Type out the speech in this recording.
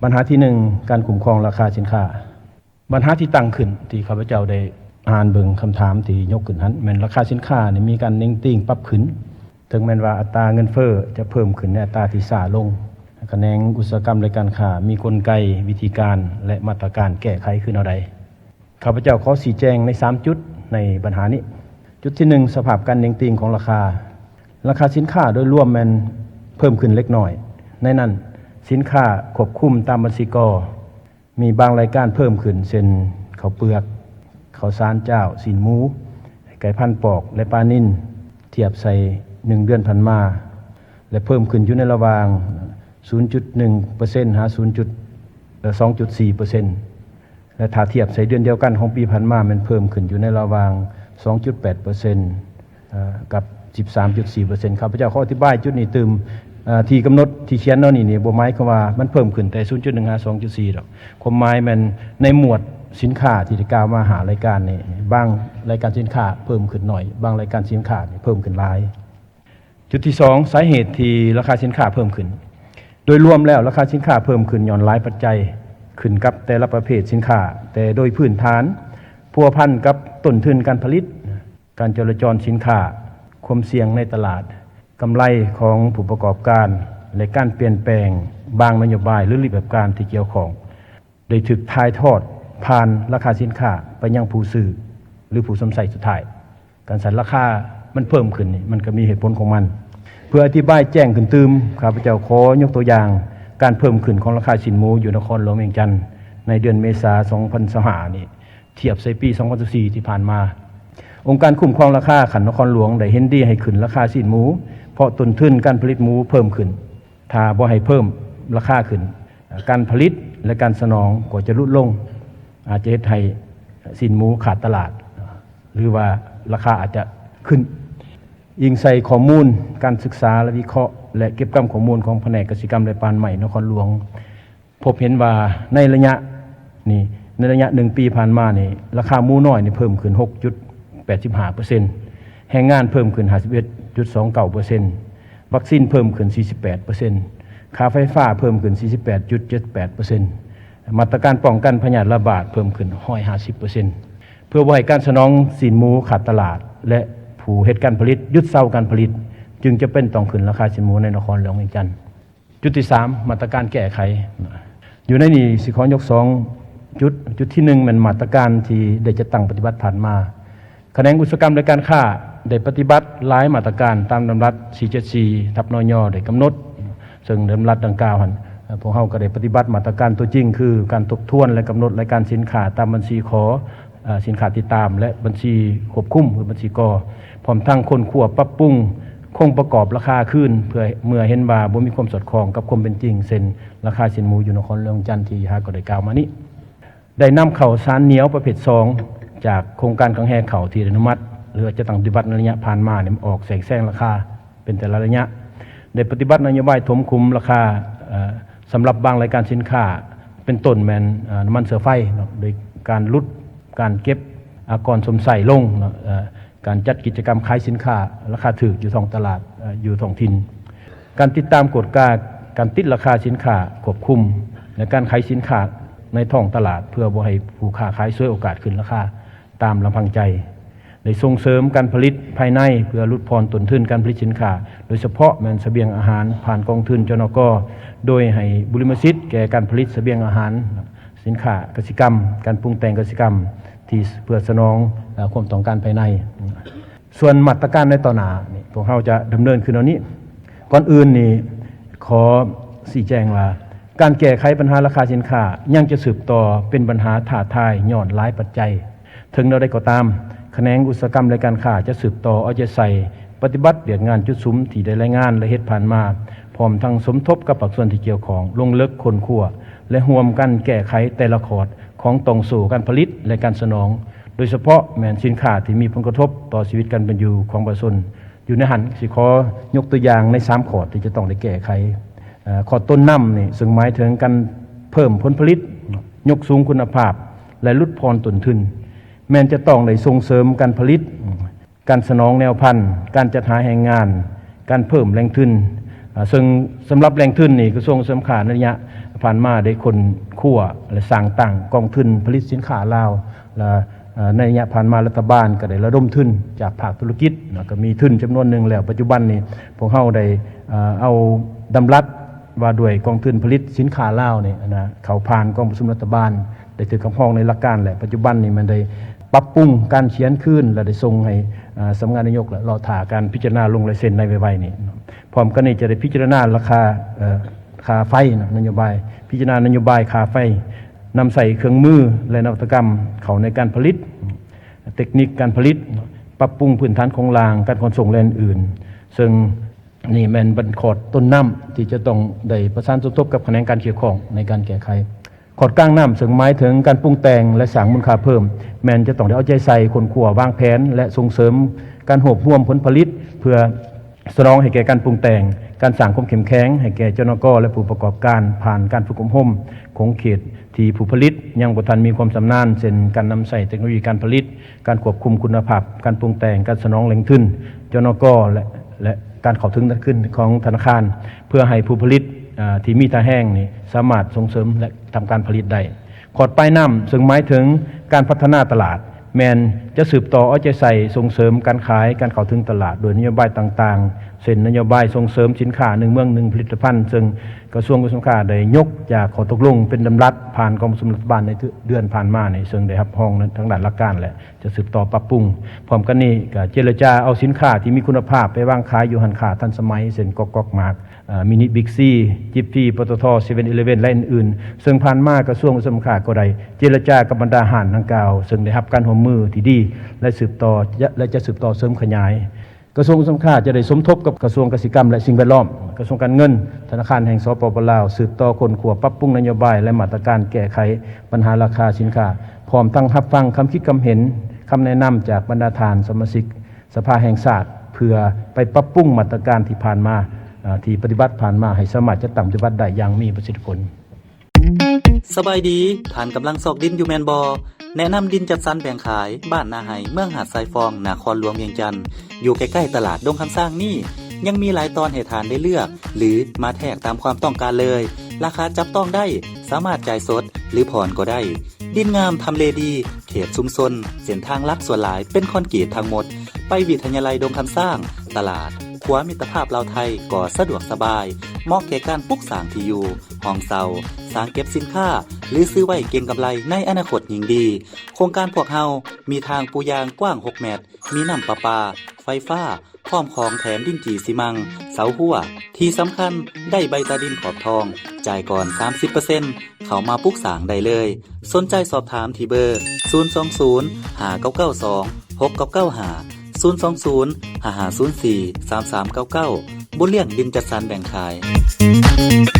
ບັນຫາທີໜຶ່ງ ການຄຸ້ມຄອງລາຄາສິນຄ້າ. ບັນຫາທີ່ຕັ້ງຂຶ້ນ ທີ່ຂ້າພະເຈົ້າໄດ້ອ່ານເບິ່ງຄຳຖາມທີ່ຍົກຂຶ້ນຫັ້ນ ແມ່ນລາຄາສິນຄ້ານີ້ມີການເໜັງຕີງປັບຂຶ້ນ. ເຖິງແມ່ນວ່າອັດຕາເງິນເຟີ້ຈະເພີ່ມຂຶ້ນໃນອັດຕາທີ່ຊ້າລົງ, ຂະແໜງອຸດສາຫະກຳ ແລະ ການຄ້າມີກົນໄກ, ວິທີການ ແລະ ມາດຕະການແກ້ໄຂຄືແນວໃດ? ຂ້າພະເຈົ້າຂໍຊີ້ແຈງໃນສາມຈຸດໃນບັນຫານີ້. ຈຸດທີໜຶ່ງ ສະພາບການເໜັງຕີງຂອງລາຄາ. ລາຄາສິນຄ້າໂດຍລວມແມ່ນເພີ່ມຂຶ້ນເລັກນ້ອຍ. ໃນນັ້ນ, ສິນຄ້າຄວບຄຸມຕາມບັນຊີ ກ ມີບາງລາຍການເພີ່ມຂຶ້ນ ເຊັ່ນ ເຂົ້າເປືອກ, ເຂົ້າສານຈ້າວ, ຊີ້ນໝູ, ໄກ່ພັນປອກ ແລະ ປານິນ. ທຽບໃສ່ໜຶ່ງເດືອນຜ່ານມາ ແລະ ເພີ່ມຂຶ້ນຢູ່ໃນລະຫວ່າງສູນຈຸດໜຶ່ງເປີເຊັນ ຫາສູນຈຸດ ເອີ ສອງຈຸດສີ່ເປີເຊັນ ແລະ ຖ້າທຽບໃສ່ເດືອນດຽວກັນຂອງປີຜ່ານມາ ແມ່ນເພີ່ມຂຶ້ນຢູ່ໃນລະຫວ່າງສອງຈຸດແປດເປີເຊັນ ເອີ ກັບສິບສາມຈຸດສີ່ເປີເຊັນ. ຂ້າພະເຈົ້າຂໍອະທິບາຍຈຸດນີ້ຕື່ມ. ເອີ ທີ່ກຳນົດທີ່ຂຽນເນາະນີ້ ນີ້ບໍ່ໝາຍຄວາມວ່າມັນເພີ່ມຂຶ້ນແຕ່ສູນຈຸດໜຶ່ງຫາສອງຈຸດສີ່ດອກ. ຄວາມໝາຍແມ່ນໃນໝວດສິນຄ້າທີ່ໄດ້ກ່າວມາຫ້າລາຍການນີ້, ບາງລາຍການສິນຄ້າເພີ່ມຂຶ້ນໜ້ອຍ, ບາງລາຍການສິນຄ້ານີ້ເພີ່ມຂຶ້ນຫຼາຍ. ຈຸດທີສອງ ສາເຫດທີ່ລາຄາສິນຄ້າເພີ່ມຂຶ້ນ. ໂດຍລວມແລ້ວ ລາຄາສິນຄ້າເພີ່ມຂຶ້ນຍ້ອນຫຼາຍປັດໄຈ, ຂຶ້ນກັບແຕ່ລະປະເພດສິນຄ້າ, ແຕ່ໂດຍພື້ນຖານພົວພັນກັບຕົ້ນທຶນການຜະລິດ, ການຈໍລະຈອນສິນຄ້າ, ຄວາມສ່ຽງໃນຕະຫຼາດ, ກຳໄລຂອງຜູ້ປະກອບການ ແລະ ການປ່ຽນແປງບາງນະໂຍບາຍ ຫຼື ຮູບແບບການທີ່ກ່ຽວຂ້ອງ ໄດ້ຖືກຖ່າຍທອດຜ່ານລາຄາສິນຄ້າໄປຍັງຜູ້ຊື້ ຫຼື ຜູ້ຊົມໃຊ້ສຸດທ້າຍ. ການສັ່ນລາຄາມັນເພີ່ມຂຶ້ນນີ້ ມັນກໍມີເຫດຜົນຂອງມັນ. ເພື່ອອະທິບາຍແຈ້ງຂຶ້ນຕື່ມ, ຂ້າພະເຈົ້າຂໍຍົກຕົວຢ່າງການເພີ່ມຂຶ້ນຂອງລາຄາຊີ້ນໝູຢູ່ນະຄອນຫຼວງວຽງຈັນ ໃນເດືອນເມສາ ສອງພັນຊາວຫ້ານີ້ ທຽບໃສ່ປີ ສອງພັນຊາວສີ່ ທີ່ຜ່ານມາ. ອົງການຄຸ້ມຄອງລາຄາຂັ້ນນະຄອນຫຼວງໄດ້ເຫັນດີໃຫ້ຂຶ້ນລາຄາຊີ້ນໝູ ເພາະຕົ້ນທຶນການຜະລິດໝູເພີ່ມຂຶ້ນ. ຖ້າບໍ່ໃຫ້ເພີ່ມລາຄາຂຶ້ນ, ການຜະລິດ ແລະ ການສະໜອງກໍຈະຫຼຸດລົງ, ອາດຈະເຮັດໃຫ້ຊີ້ນໝູຂາດຕະຫຼາດ ຫຼືວ່າລາຄາອາດຈະຂຶ້ນ. ອີງໃສ່ຂໍ້ມູນການສຶກສາ ແລະ ວິເຄາະ ແລະ ເກັບກຳຂໍ້ມູນຂອງພະແນກກະສິກຳ ແລະ ປ່າໄມ້ນະຄອນຫຼວງ ພົບເຫັນວ່າໃນໄລຍະນີ້, ໃນໄລຍະໜຶ່ງປີຜ່ານມານີ້, ລາຄາໝູນ້ອຍນີ້ເພີ່ມຂຶ້ນ ຫົກຈຸດແປດສິບຫ້າເປີເຊັນ, ແຮງງານເພີ່ມຂຶ້ນ ຫ້າສິບເອັດຈຸດສອງເກົ້າເປີເຊັນ, ວັກຊີນເພີ່ມຂຶ້ນ ສີ່ສິບແປດເປີເຊັນ, ຄ່າໄຟຟ້າເພີ່ມຂຶ້ນ ສີ່ສິບແປດຈຸດເຈັດແປດເປີເຊັນ, ມາດຕະການປ້ອງກັນພະຍາດລະບາດເພີ່ມຂຶ້ນ ຮ້ອຍຫ້າສິບເປີເຊັນ. ເພື່ອບໍ່ໃຫ້ການສະໜອງຊີ້ນໝູຂາດຕະຫຼາດ ແລະ ຜູ້ເຮັດການຜະລິດຢຸດເຊົາການຜະລິດ, ຈຶ່ງຈຳເປັນຕ້ອງຂຶ້ນລາຄາຊີ້ນໝູໃນນະຄອນຫຼວງວຽງຈັນ. ຈຸດທີສາມ ມາດຕະການແກ້ໄຂ. ຢູ່ໃນນີ້ຊິຂໍຍົກສອງຈຸດ. ຈຸດທີໜຶ່ງ ແມ່ນມາດຕະການທີ່ໄດ້ຈັດຕັ້ງປະຕິບັດຜ່ານມາ. ຂະແໜງອຸດສາຫະກຳ ແລະ ການຄ້າໄດ້ປະຕິບັດຫຼາຍມາດຕະການຕາມດຳລັດ ສີ່ເຈັດສີ່ ທັບ ນຍ ໄດ້ກຳນົດ, ເຊິ່ງດຳລັດດັ່ງກ່າວຫັ້ນ ພວກເຮົາກໍໄດ້ປະຕິບັດມາດຕະການຕົວຈິງ ຄື ການທົບທວນ ແລະ ກຳນົດລາຍການສິນຄ້າຕາມບັນຊີ ຂ ເອີ ສິນຄ້າຕິດຕາມ ແລະ ບັນຊີຄວບຄຸມ ຫຼື ບັນຊີ ກ ພ້ອມທັງຄົ້ນຄວ້າປັບປຸງໂຄງປະກອບລາຄາຄືນ ເພື່ອເມື່ອເຫັນວ່າບໍ່ມີຄວາມສອດຄ່ອງກັບຄວາມເປັນຈິງ ເຊັ່ນ ລາຄາຊີ້ນໝູຢູ່ນະຄອນຫຼວງວຽງຈັນ ທີ່ຫາກໍໄດ້ກ່າວມານີ້. ໄດ້ນຳເຂົ້າສານໜຽວປະເພດສອງ ຈາກໂຄງການຄັງແຮເຂົ້າທີ່ໄດ້ອະນຸມັດ ຫຼື ຈັດຕັ້ງປະຕິບັດໃນໄລຍະຜ່ານມານີ້ ອອກແຊກແຊງລາຄາເປັນແຕ່ລະໄລຍະ, ໄດ້ປະຕິບັດນະໂຍບາຍຖົມຂຸມລາຄາ ເອີ ສຳລັບບາງລາຍການສິນຄ້າ ເປັນຕົ້ນແມ່ນ ເອີ ນ້ຳມັນເຊື້ອໄຟເນາະ ໂດຍການຫຼຸດການເກັບອາກອນຊົມໃຊ້ລົງເນາະ, ເອີ ການຈັດກິດຈະກຳຂາຍສິນຄ້າລາຄາຖືກຢູ່ທ້ອງຕະຫຼາດ ເອີ ຢູ່ທ້ອງຖິ່ນ, ການຕິດຕາມກວດກາການຕິດລາຄາສິນຄ້າຄວບຄຸມ ແລະ ການຂາຍສິນຄ້າໃນທ້ອງຕະຫຼາດ ເພື່ອບໍ່ໃຫ້ຜູ້ຄ້າຂາຍສວຍໂອກາດຂຶ້ນລາຄາຕາມລຳພັງໃຈ. ໄດ້ສົ່ງເສີມການຜະລິດພາຍໃນ ເພື່ອຫຼຸດຜ່ອນຕົ້ນທຶນການຜະລິດສິນຄ້າ, ໂດຍສະເພາະແມ່ນສະບຽງອາຫານ ຜ່ານກອງທຶນ ຈນກ, ໂດຍໃຫ້ບຸລິມະສິດແກ່ການຜະລິດສະບຽງອາຫານ, ສິນຄ້າກະສິກຳ, ການປຸງແຕ່ງກະສິກຳ ທີ່ເພື່ອສະໜອງ ເອີ ຄວາມຕ້ອງການພາຍໃນ. ສ່ວນມາດຕະການໃນຕໍ່ໜ້ານີ້ ພວກເຮົາຈະດຳເນີນຂຶ້ນເອົານີ້. ກ່ອນອື່ນນີ້ ຂໍຊີ້ແຈງວ່າ ການແກ້ໄຂບັນຫາລາຄາສິນຄ້າຍັງຈະສືບຕໍ່ເປັນບັນຫາທ້າທາຍຍ້ອນຫຼາຍປັດໄຈ. ເຖິງແນວໃດກໍຕາມ, ຂະແໜງອຸດສາຫະກຳ ແລະ ການຄ້າຈະສືບຕໍ່ເອົາໃຈໃສ່ປະຕິບັດວຽກງານຈຸດສຸມທີ່ໄດ້ລາຍງານ ແລະ ເຮັດຜ່ານມາ, ພ້ອມທັງສົມທົບກັບພາກສ່ວນທີ່ກ່ຽວຂ້ອງ ລົງເລິກຄົ້ນຄວ້າ ແລະ ຮ່ວມກັນແກ້ໄຂແຕ່ລະຂອດຂອງຕ່ອງໂສ້ການຜະລິດ ແລະ ການສະໜອງ, ໂດຍສະເພາະແມ່ນສິນຄ້າທີ່ມີຜົນກະທົບຕໍ່ຊີວິດການເປັນຢູ່ຂອງປະຊາຊົນ. ຢູ່ໃນຫັ້ນ ຊິຂໍຍົກຕົວຢ່າງໃນສາມຂໍ້ທີ່ຈະຕ້ອງໄດ້ແກ້ໄຂ. ເອີ ຂໍ້ຕົ້ນນຳນີ້ ເຊິ່ງໝາຍເຖິງການເພີ່ມຜົນຜະລິດ, ຍົກສູງຄຸນນະພາບ ແລະ ຫຼຸດຜ່ອນຕົ້ນທຶນ, ແມ່ນຈະຕ້ອງໄດ້ສົ່ງເສີມການຜະລິດ, ການສະໜອງແນວພັນ, ການຈັດຫາແຮງງານ, ການເພີ່ມແຫຼ່ງທຶນ, ເຊິ່ງສຳລັບແຫຼ່ງທຶນນີ້ ກະຊວງເສີມຄ້າໃນໄລຍະ ຜ່ານມາໄດ້ຄົ້ນຄວ້າ ແລະ ສ້າງຕັ້ງກອງທຶນຜະລິດສິນຄ້າລາວ ແລະ ເອີ ໃນໄລຍະຜ່ານມາ ລັດຖະບານກໍໄດ້ລະດົມທຶນຈາກພາກທຸລະກິດເນາະ ກໍມີທຶນຈຳນວນໜຶ່ງແລ້ວ. ປັດຈຸບັນນີ້ພວກເຮົາໄດ້ ເອີ ເອົາດຳລັດວ່າດ້ວຍກອງທຶນຜະລິດສິນຄ້າລາວນີ້ນະ ເຂົ້າຜ່ານກອງປະຊຸມລັດຖະບານ ໄດ້ຖືກຮັບຮອງໃນຫຼັກການ ແລະ ປັດຈຸບັນນີ້ແມ່ນໄດ້ປັບປຸງການຂຽນຄືນ ແລະ ໄດ້ສົ່ງໃຫ້ ເອີ ສຳນັກງານນາຍົກ ແລະ ລໍຖ້າການພິຈາລະນາລົງລາຍເຊັນໃນໄວໆນີ້. ພ້ອມກັນນີ້ຈະໄດ້ພິຈາລະນາລາຄາ ເອີ ຄ່າໄຟເນາະ ນະໂຍບາຍ ພິຈາລະນານະໂຍບາຍຄ່າໄຟ, ນຳໃຊ້ເຄື່ອງມື ແລະ ນະວັດຕະກຳເຂົ້າໃນການຜະລິດ, ເຕັກນິກການຜະລິດ, ປັບປຸງພື້ນຖານໂຄງລ່າງ, ການຂົນສົ່ງ ແລະ ອື່ນໆ ເຊິ່ງນີ້ແມ່ນບັນ ຂອດຕົ້ນນ້ຳທີ່ຈະຕ້ອງໄດ້ປະສານສົມທົບກັບຂະແໜງການກ່ຽວຂ້ອງໃນການແກ້ໄຂ. ຂອດກາງນ້ຳ ເຊິ່ງໝາຍເຖິງການປຸງແຕ່ງ ແລະ ສ້າງມູນຄ່າເພີ່ມ ແມ່ນຈະຕ້ອງໄດ້ເອົາໃຈໃສ່ຄົ້ນຄວ້າວາງແຜນ ແລະ ສົ່ງເສີມການຮວບຮວມຜົນຜະລິດ ເພື່ອສະໜອງໃຫ້ແກ່ການປຸງແຕ່ງ, ການສ້າງຄວາມເຂັ້ມແຂງໃຫ້ແກ່ ຈນກ ແລະ ຜູ້ປະກອບການ ຜ່ານການຝຶກອົບຮົມຂົງເຂດທີ່ຜູ້ຜະລິດຍັງບໍ່ທັນມີຄວາມຊຳນານ ເຊັ່ນ ການນຳໃຊ້ເຕັກໂນໂລຢີການຜະລິດ, ການຄວບຄຸມຄຸນນະພາບການປຸງແຕ່ງ, ການສະໜອງແຫຼ່ງທຶນ ຈນກ ແລະ ແລະ ການເຂົ້າເຖິງທຶນຂອງທະນາຄານ ເພື່ອໃຫ້ຜູ້ຜະລິດ ເອີ ທີ່ມີທ່າແຮງນີ້ສາມາດສົ່ງເສີມ ແລະ ທຳການຜະລິດໄດ້. ຂອດປາຍນ້ຳ ເຊິ່ງໝາຍເຖິງການພັດທະນາຕະຫຼາດ ແມ່ນຈະສືບຕໍ່ເອົາໃຈໃສ່ສົ່ງເສີມການຂາຍ, ການເຂົ້າເຖິງຕະຫຼາດ ໂດຍນະໂຍບາຍຕ່າງໆ ເຊັ່ນ ນະໂຍບາຍສົ່ງເສີມສິນຄ້າໜຶ່ງເມືອງໜຶ່ງຜະລິດຕະພັນ ເຊິ່ງກະຊວງອຸດສາຫະກຳແຫ່ງຊາດໄດ້ຍົກຈາກຂໍ້ຕົກລົງເປັນດຳລັດ ຜ່ານກອງປະຊຸມລັດຖະບານໃນເດືອນຜ່ານມານີ້ ເຊິ່ງໄດ້ຮັບຮອງທາງດ້ານຫຼັກການ ແລະ ຈະສືບຕໍ່ປັບປຸງ. ພ້ອມກັນນີ້ກໍເຈລະຈາເອົາສິນຄ້າທີ່ມີຄຸນນະພາບໄປວາງຂາຍຢູ່ຮ້ານຄ້າທັນສະໄໝ ເຊັ່ນ ກອກກອກໝາກ, ເອີ ມິນິ ບິກຊີ, ຈິບຟີ, ປຕທ, ເຊເວັນອີເລເວັນ ແລະ ອື່ນໆ ເຊິ່ງຜ່ານມາກະຊວງອຸດສາຫະກຳແຫ່ງຊາດກໍໄດ້ເຈລະຈາກັບບັນດາຮ້ານດັ່ງກ່າວ ເຊິ່ງໄດ້ຮັບການຮ່ວມມືທີ່ດີ ແລະ ສືບຕໍ່ ແລະ ຈະສືບຕໍ່ເສີມຂະຫຍາຍ. ກະຊວງອຸດສາຫະກຳແຫ່ງຊາດຈະໄດ້ສົມທົບກັບກະຊວງກະສິກຳ ແລະ ສິ່ງແວດລ້ອມ, ກະຊວງການເງິນ, ທະນາຄານແຫ່ງ ສປປ ລາວ ສືບຕໍ່ຄົ້ນຄວ້າປັບປຸງນະໂຍບາຍ ແລະ ມາດຕະການແກ້ໄຂບັນຫາລາຄາສິນຄ້າ ພ້ອມທັງຮັບຟັງຄຳຄິດຄຳເຫັນ, ຄຳແນະນຳຈາກບັນດາທ່ານສະມາຊິກ ສະພາແຫ່ງຊາດ ເພື່ອໄປປັບປຸງມາດຕະການທີ່ຜ່ານມາ ເອີ ທີ່ປະຕິບັດຜ່ານມາ ໃຫ້ສາມາດຈັດຕັ້ງປະຕິບັດໄດ້ຢ່າງມີປະສິດທິຜົນ. ສະບາຍດີ, ທ່ານກຳລັງຊອກດິນຢູ່ແມ່ນບໍ່? ແນະນຳດິນຈັດສັນແບ່ງຂາຍ ບ້ານນາໄຮ່ ເມືອງຫາດຊາຍຟອງ ນະຄອນຫຼວງວຽງຈັນ, ຢູ່ໃກ້ໆຕະຫຼາດດົງຄຳຊ້າງນີ້ ຍັງມີຫຼາຍຕອນໃຫ້ທ່ານໄດ້ເລືອກ ຫຼື ມາແທກຕາມຄວາມຕ້ອງການເລີຍ. ລາຄາຈັບຕ້ອງໄດ້, ສາມາດຈ່າຍສົດ ຫຼື ຜ່ອນກໍໄດ້. ດິນງາມ, ທຳເລດີ, ເຂດຊຸມຊົນ, ເສັ້ນທາງຫຼັກສ່ວນຫຼາຍເປັນຄອນກຣີດທັງໝົດ. ໄປວິທະຍາໄລດົງຄຳຊ້າງ, ຕະຫຼາດ, ຂົວມິດຕະພາບລາວໄທກໍສະດວກສະບາຍ, ເໝາະແກ່ການປຸກສ້າງທີ່ຢູ່, ຫ້ອງເຊົ່າ, ສາງເກັບສິນຄ້າ ຫຼື ຊື້ໄວ້ເກັງກຳໄລໃນອະນາຄົດຍິ່ງດີ. ໂຄງການພວກເຮົາມີທາງປູຢາງກວ້າງຫົກແມັດ, ມີນ້ຳປະປາ, ໄຟຟ້າ, ພ້ອມຂອງແຖມດິນຈີ່ຊີມັງ, ເສົາຮົ້ວ. ທີ່ສຳຄັນ, ໄດ້ໃບຕາດິນຂອບທອງ, ຈ່າຍກ່ອນສາມສິບເປີເຊັນ, ເຂົ້າມາປຸກສ້າງໄດ້ເລີຍ. ສົນໃຈສອບຖາມທີ່ເບີ ສູນສອງສູນ ຫ້າເກົ້າເກົ້າສອງ ຫົກເກົ້າເກົ້າຫ້າ, ສູນສອງສູນ ຫ້າຫ້າສູນສີ່ ສາມສາມເກົ້າເກົ້າ. ບຸນລ້ຽງດິນຈັດສັນແບ່ງຂາຍ.